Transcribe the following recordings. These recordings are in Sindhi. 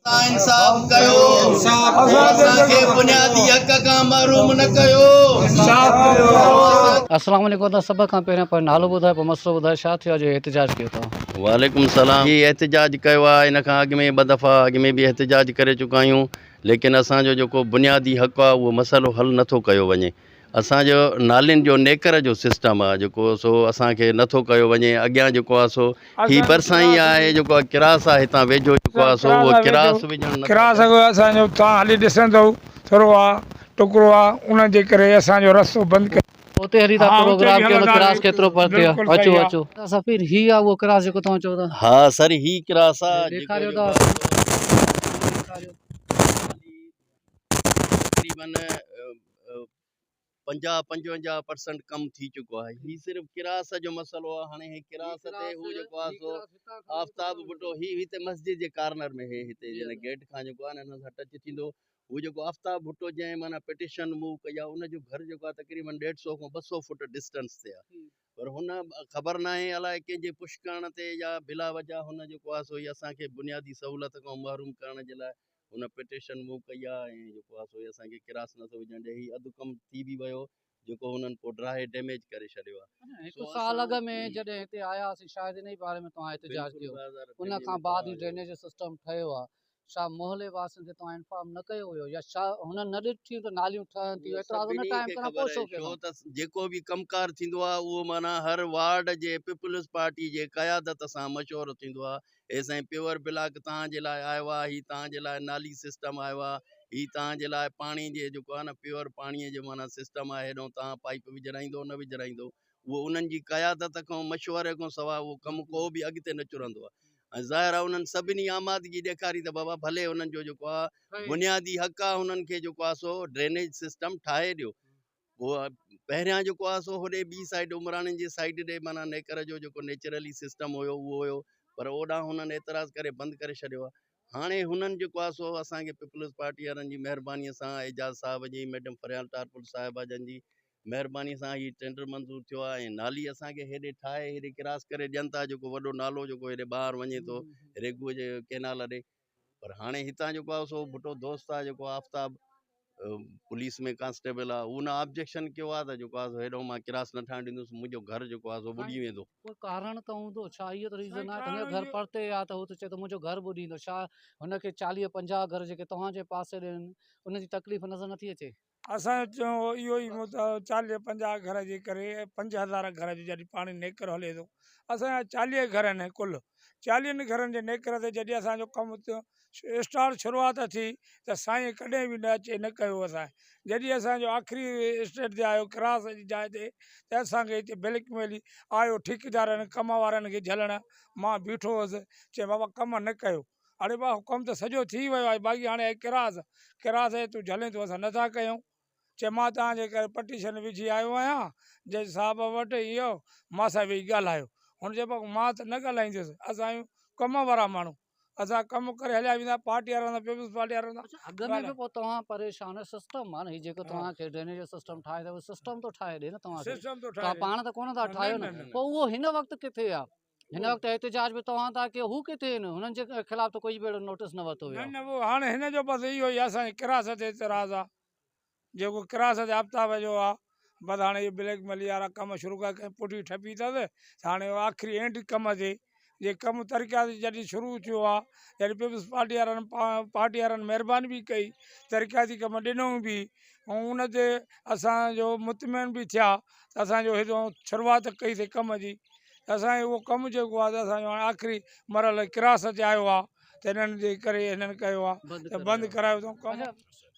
سان انصاف ڪيو اسان کي بنيادي حق کان محروم نه ڪيو. السلام عليڪم ادا سڀ کان پهريان پنهنجو نالو ٻڌايو پوء مسئلو ٻڌايو ڇا ٿيو آهي جو احتجاج ڪيو اٿو. وعليڪم السلام هي احتجاج ڪيو آهي ان کان اڳ ۾ ٻه دفعا اڳ ۾ به احتجاج ڪري چڪا آهيون ليڪن اسان جو جيڪو بنيادي حق آهي اهو مسئلو حل نٿو ڪيو وڃي اسان جو نالين جو نيڪر جو سسٽم آ جيڪو سو اسان کي نٿو ڪيو وڃي اڳيان جيڪو آ سو هي ڀرسان ئي آهي جيڪو آ ڪراس آ هتان ويجهو جيڪو آ سو اهو ڪراس وجهڻ نٿا ڪراس اسان جو تان هلي ڏسندو ٿورو آ ٽڪرو آ ان جي ڪري اسان جو رستو بند ڪيو. اتي هلي ٿا پروگرام ڪيو ته ڪراس ڪيترو پرتي آ اچو اچو. سفير هي آ اهو ڪراس جيڪو توهان چئو ٿا. ها سر هي ڪراس آ ڏيکاريو ٿا ڏيکاريو. تقريبن 50 55 پرسنٽ ڪم ٿي چڪو آهي هي صرف ڪراس جو مسئلو آهي هاڻي هي ڪراس تي هو جيڪو آهي سو آفتاب ڀٽو هي هتي مسجد جي ڪارنر ۾ هي هتي جن گيٽ کان جيڪو آهي نه هن سان ٽچ ٿيندو هو جيڪو آفتاب ڀٽو جنهن معنی پٽيشن موو ڪئي آهي ان جو گهر جيڪو آهي تقريبن ڏيڍ سو کان 200 فٽ ڊسٽنس تي آهي پر هن خبر ناهي الائي ڪنهن جي پش ڪرڻ تي يا بلا وجه هن جيڪو آهي سو هي اسان کي بنيادي سهولت کان محروم ڪرڻ جي لاء هن پٽيشن موو ڪئي آهي ۽ جيڪو آهي سو هي اسان کي ڪراس نٿو وجهڻ ڏي هي اڌ ڪم ٿي به ويو جيڪو هنن پوء ڊاهي ڊيميج ڪري ڇڏيو آهي هڪ سال اڳ ۾ جڏهن هتي آيا هئاسين شايد انهي باري ۾ توهان احتجاج ڪيو ان کان بعد هي ڊرينيج جو سسٽم ٺهيو آهي ڇا محلي واسين کي توهان انفارم نه ڪيو هيو يا ڇا هنن نه ڏٺيون ته ناليون ٺهن ٿيون اعتراض ان ٽائيم ڪرڻ پوء ڇو ڪيو ڇو ته جيڪو به ڪم ڪار ٿيندو آهي اهو معنيٰ هر وارڊ جي پيپلز پارٽي جي قيادت سان مشورو ٿيندو آهي هي سائين پيور بلاڪ توهان جي لاء آيو آهي هي توهان جي لاء نالي سسٽم آيو آهي هي توهان جي لاء پاڻي جي جيڪو آهي نه پيور پاڻي جو معنيٰ سسٽم آهي هيڏانهن توهان پائيپ وجهرائيندو نه وجهرائيندو اهو انهن جي قيادت کان مشوري کان سواء اهو ڪم ڪو به اڳتي نه چرندو آهي ۽ ظاهر آهي انهن سڀني آمادگي ڏيکاري ته بابا ڀلي انهن جو جيڪو آهي بنيادي حق آهي انهن کي جيڪو آهي سو ڊرينيج سسٽم ٺاهي ڏيو پوء پهريان جيڪو آهي سو هوڏي ٻي سائيڊ عمراڻين جي سائيڊ ڏي معنيٰ نيڪر جو جيڪو نيچرلي سسٽم هيو اهو هيو پر اوڏانهن هنن اعتراض ڪري بند ڪري ڇڏيو آهي هاڻي هنن جيڪو آهي سو اسان کي پيپلز پارٽي وارن جي مهرباني سان اعجاز صاحب جي ميڊم فريال ٽارپل صاحبه جن جي مهرباني سان هي ٽينڊر منظور ٿيو آهي ۽ نالي اسان کي هيڏي ٺاهي هيڏي ڪراس ڪري ڏين ٿا جيڪو وڏو نالو جيڪو هيڏي ٻاهر وڃي ٿو ريگو جي ڪينال ڏي پر هاڻي هتان جيڪو آهي سو ڀٽو دوست آهي جيڪو آفتاب پوليس ۾ ڪانسٽيبل آهي ان آبجيڪشن ڪيو آهي ته جيڪو آهي سو هيڏو مان ڪراس نه ٺاهڻ ڏيندس منهنجو گهر جيڪو آهي سو ٻڏي ويندو. ڪو ڪارڻ ته هوندو ڇا اهو ته ريزن آهي ته هن جو گهر پرتي آهي ته هو ته چئي ٿو منهنجو گهر ٻڏي ويندو ڇا هن کي چاليهه پنجاهه گهر جيڪي توهان جي پاسي ڏي آهن ان جي تڪليف نظر نٿي اچي. اسان جو اهو ئي چاليهه 50 گهر جي ڪري 5000 گهر جو جڏهن پاڻي نيڪر هلي ٿو اسان جا 40 گهر آهن ڪل چاليهن گهرن جي نيڪر تي جڏهن اسان جو ڪم اسٽارٽ شروعات ٿي ته سائين ڪڏهن به نه اچي نه ڪيو اسان جڏهن اسان جو آخري اسٽيٽ تي آيو ڪراس جي جاء تي ته اسان کي هتي بلڪ ميلي آيو ٺيڪيدارن ڪم وارن کي جهلڻ مان بيٺو هوس چي بابا ڪم نه ڪيو اڙي با حڪم ته سڄو ٿي ويو آهي باقي هاڻي آهي ڪراس، ڪراس جي تون جهلين ٿو اسان نٿا ڪيون. چي مان توهان جي ڪري پٽيشن وجهي آيو آهيان جج صاحب وٽ اهو مان سان ويهي ڳالهايو. هن چيو با مان ته نه ڳالهائيندس اسان آهيون ڪم وارا ماڻهو اسان ڪم ڪري هليا ويندا پارٽي وارن سان پيپلز پارٽي وارن سان اڇا اڳ ۾ به پوء توهان پريشان آهيو سسٽم آهي نه هي جيڪو توهان کي ڊرينيج جو سسٽم ٺاهي ٿو اهو سسٽم ٿو ٺاهي ڏي نه توهان کي سسٽم ٿو ٺاهي توهان ڏي پاڻ ته ڪونه ٿا نه ٺاهيو نه نه نه پوء اهو هن وقت ڪٿي آهي هن وقت احتجاج به توهان ٿا ڪيو هو ڪٿي آهن هنن جي خلاف ته ڪوئي به اهڙو نوٽيس نه ورتو ويو نه آهي. نه اهو هاڻي هن جو بس اهو ئي اسان جي ڪراس تي اعتراض آ جيڪو ڪراس تي آفتاب جو آ بس هاڻي اهو بليڪ ميل وارا ڪم شروع ڪيا ڪنهن پٺي ٺپي اٿس ته هاڻي اهو آخري اينڊ ڪم تي جي ڪم ترقياتي جڏهن شروع ٿيو آ جڏهن پيپلز پارٽي وارن پارٽي وارن مهرباني به ڪئي ترقياتي ڪم ڏنو به ۽ ان تي اسان جو مطمئن به ٿيا ته اسان جو هتو شروعات ڪئي سي ڪم جي ته اسان جو اهو ڪم جيڪو آهي ته اسان جو هاڻي آخري مرحلي ڪراس تي آيو آهي ته هنن جي ڪري هنن ڪيو آهي ته بند ڪرايو اٿئون ڪم. اڇا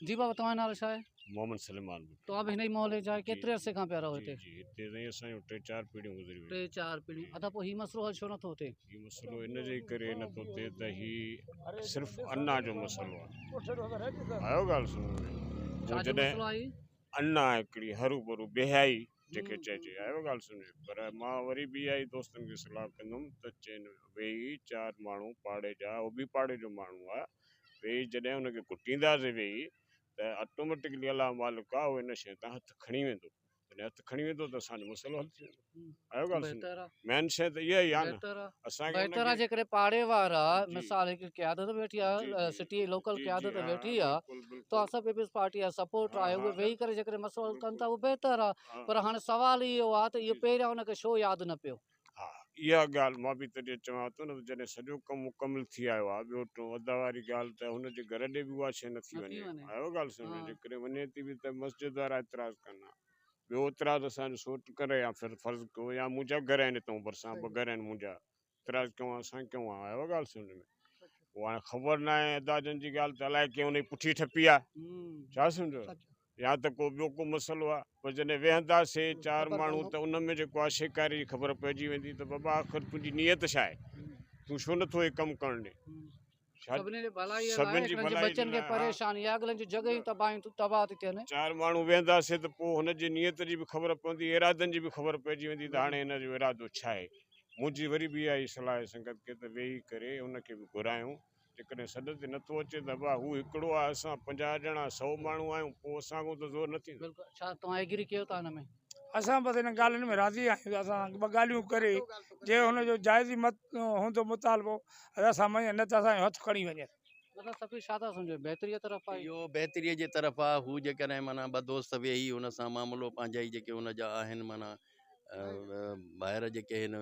جي بابا توهان جو نالو ڇا آهي؟ محمد سليمان ڀٽو. توهان به هن ئي محلي جا آهيو ڪيتري عرصي کان پيا رهو جي هتي؟ جي هتي سائين اسان جون ٽي چار پيڙهيون گذري ويون. ٽي چار پيڙهيون ادا پوء هي مسئلو حل ڇو نٿو ٿئي؟ هي مسئلو ان جي ڪري نٿو ٿئي ته هي صرف انا جو مسئلو آهي. آيو ڳالهه سمجهه ۾؟ ڇا جو جڏهن مسئلو آهي هي؟ انا هڪڙي هروڀرو بيحيائي جنهن کي چئجي آيو ڳالهه سمجهه پر مان وري به اها ئي دوستن کي صلاح ڪندم ته چين ويهي چار ماڻهو پاڙي جا هو به پاڙي جو ماڻهو آ ويهي جڏهن ان کي گهٽينداسين ويهي ته آٽوميٽڪلي الله مالڪ آ هو ان شيء تان هٿ کڻي ويندو. جڏهن هٿ کڻي ويندو ته اسان جو مسئلو حل ٿي ويندو. آيو ڳالهه سمجهه؟ مين شيء ته اها ئي آهي نه اسان کي بهتر آهي جيڪڏهن پاڙي وارا مثال هڪ قيادت ويٺي آهي سٽي لوڪل قيادت ويٺي آهي توهان سڀ پيپلز پارٽي جا سپورٽر آهيو اهي ويهي ڪري جيڪڏهن مسئلو حل ڪن ٿا اهو بهتر آهي پر هاڻي سوال اهو آهي ته اهو پهريان ان کي ڇو ياد نه پيو؟ ها اها ڳالهه مان به تڏهن چوان ٿو نه ته جڏهن سڄو ڪم مڪمل ٿي آيو آهي ٻيو ٽيون ادا واري ڳالهه ته هن جي گهر ڏي به اها شيء نه ٿي وڃي آيو ڳالهه سمجهه ۾ جيڪڏهن وڃي ٿي به ته مسجد وارا اعتراض ڪن ها ٻيو اعتراض اسان جو سوٽ ڪري يا ڦر فرض ڪيو يا منهنجا گهر آهن هتئون ڀرسان ٻه گهر آهن منهنجا اعتراض ڪيون ها اسان ڪيون ها آيو ڳالهه سمجهه ۾ پوء هاڻي خبر ناهي ادا جن جي ڳالهه ته الائي ڪنهن ان جي پٺي ٺپي آهي ڇا سمجهو يا ته ڪو ٻيو ڪو مسئلو آهي پر جڏهن ويهنداسي چار ماڻهو ته ان ۾ جيڪو آهي شيڪاري جي خبر پئجي ويندي ته بابا آخر تنهنجي نيت ڇا آهي تون ڇو نٿو هي ڪم ڪرڻ ڏي سڀني جي ڀلائي لاء هڪڙن جي ٻچن کي پريشاني آهي اڳلن جون جڳهيون تباهه ٿي ٿين. چار ماڻهو ويهنداسي ته پوء هن جي نيت جي به خبر پوندي ارادن جي به خبر پئجي ويندي ته هاڻي هن جو ارادو ڇا آهي منهنجي وري به اها ئي صلاح آهي سنگت کي ته ويهي ڪري هن کي به گهرايون جيڪڏهن سڏ تي نٿو اچي ته ابا هو هڪڙو آهي اسان 50 ڄڻا 100 ماڻهو آهيون پوء اسان کان ته زور نه ٿيندو. بلڪل ڇا توهان ايگري ڪيو ٿا ان ۾؟ اسان بس انهن ڳالهين ۾ راضي آهيون ته اسان سان ٻه ڳالهيون ڪري جي هن جو جائز ئي هوندو مطالبو ته اسان مڃون نه ته اسان جو هٿ کڻي وڃي. مطلب سفير ڇا ٿا سمجهو بهتريء طرف آهي؟ اهو بهتريء جي طرف آهي هو جيڪڏهن معنيٰ ٻه دوست ويهي هن سان معاملو پنهنجا ئي جيڪي هن جا آهن معنيٰ ڀائر جيڪي هن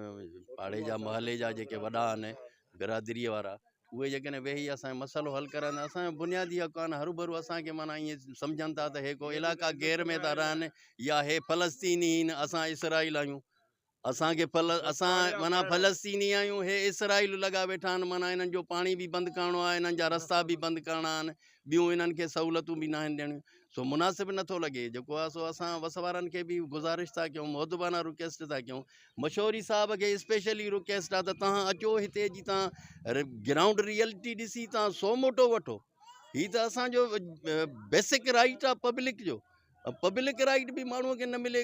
پاڙي جا محلي جا جيڪي وڏا آهن برادريء وارا اهي جيڪڏهن ويهي اسان جو مسئلو حل ڪرائن ته اسان جو بنيادي حق آهي نه هروڀرو اسان کي معنيٰ ائين سمجهن ٿا ته هي ڪو علائقا غير ۾ ٿا رهن يا هي فلسطيني آهن اسان اسرائيل آهيون اسان کي فل اسان معنيٰ فلسطيني آهيون هي اسرائيل لڳا ويٺا آهن معنيٰ انهن جو پاڻي به بند ڪرڻو آهي انهن جا رستا به بند ڪرڻا آهن ٻيون انهن کي سهولتون به ناهن ڏيڻيون سو مناسب نٿو لڳي جيڪو آهي سو اسان وس وارن کي به گذارش ٿا ڪيون مودبانه رڪويسٽ ٿا ڪيون مشوري صاحب کي اسپيشلي رڪويسٽ آهي ته تهان اچو هتي جي تهان گرائونڊ ريئلٽي ڏسي تهان سو موٽو وٺو هي ته اسانجو بيسڪ رائٽ آهي پبلڪ جو پبلڪ رائٽ به ماڻهو کي نه ملي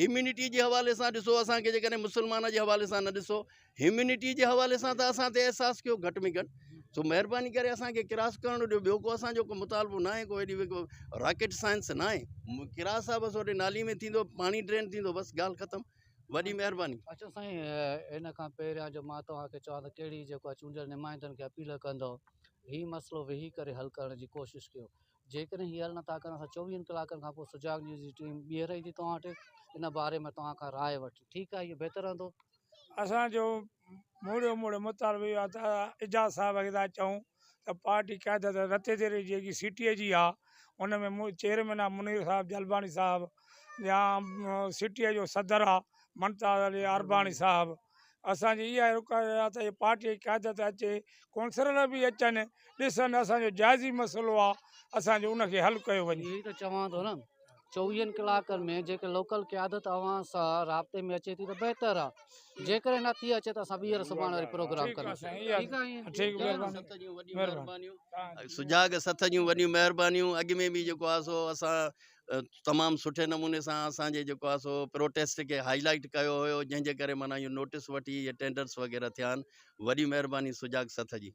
هيومينٽي جي حوالي سان ڏسو اسانکي جيڪڏهن مسلمان جي حوالي سان نه ڏسو هيومينٽي جي حوالي سان ته اسان تي احساس ڪيو گهٽ ۾ گهٽ سو مهرباني ڪري اسان کي ڪراس ڪرڻ ڏيو ٻيو ڪو اسان جو ڪو مطالبو ناهي ڪو ايڏي ڪو راڪيٽ سائنس ناهي ڪراس آهي بس وڏي نالي ۾ ٿيندو پاڻي ڊرين ٿيندو بس ڳالهه ختم وڏي مهرباني. اچو سائين ان کان پهريان جو مان توهان کي چوان ته ڪهڙي جيڪو آهي چونڊيل نمائندن کي اپيل ڪندو هي مسئلو ويهي ڪري حل ڪرڻ جي ڪوشش ڪيو جيڪڏهن هي حل نٿا ڪن اسان چوويهن ڪلاڪن کان پوء سجاڳ نيوز جي ٽيم ٻيهر ايندي توهان وٽ ان باري ۾ توهان کان راء وٺي ٺيڪ آهي اهو بهتر رهندو. اسان جو موڙيو موڙيو مطالبو اهو آهي ته اعجاز صاحب کي ٿا چئون ته پارٽي قيادت رتي ديري جي جيڪي سي ٽي اي جي آهي ان ۾ چيئرمين آهي منير صاحب جلباڻي صاحب يا سي ٽي اي جو صدر آهي ممتاز علي عرباڻي صاحب اسان جي اها رڪويسٽ آهي ته پارٽي جي قيادت اچي ڪونسلر به اچن ڏسن اسان جو جائزي مسئلو آهي اسان جو ان کي حل ڪيو وڃي. اهو ئي ته چوان ٿو نه چوويهن ڪلاڪن ۾ جيڪي لوڪل قيادت اوهان سان رابطي ۾ اچي ٿي ته بهتر آ جيڪڏهن نه ٿي اچي ته اسان ٻيهر سڀاڻي وري پروگرام ڪنداسين ٺيڪ آ ائين ٺيڪ مهرباني سجاڳ سٿ جون وڏيون مهربانيون اڳ ۾ به جيڪو آ سو اسان تمام سٺي نموني سان اسان جي جيڪو آ سو پروٽيسٽ کي هائي لائيٽ ڪيو هيو جنهن جي ڪري معنيٰ اهو نوٽس وٺي اهي ٽينڊرس وغيره ٿيا آهن وڏي مهرباني سجاڳ سٿ جي.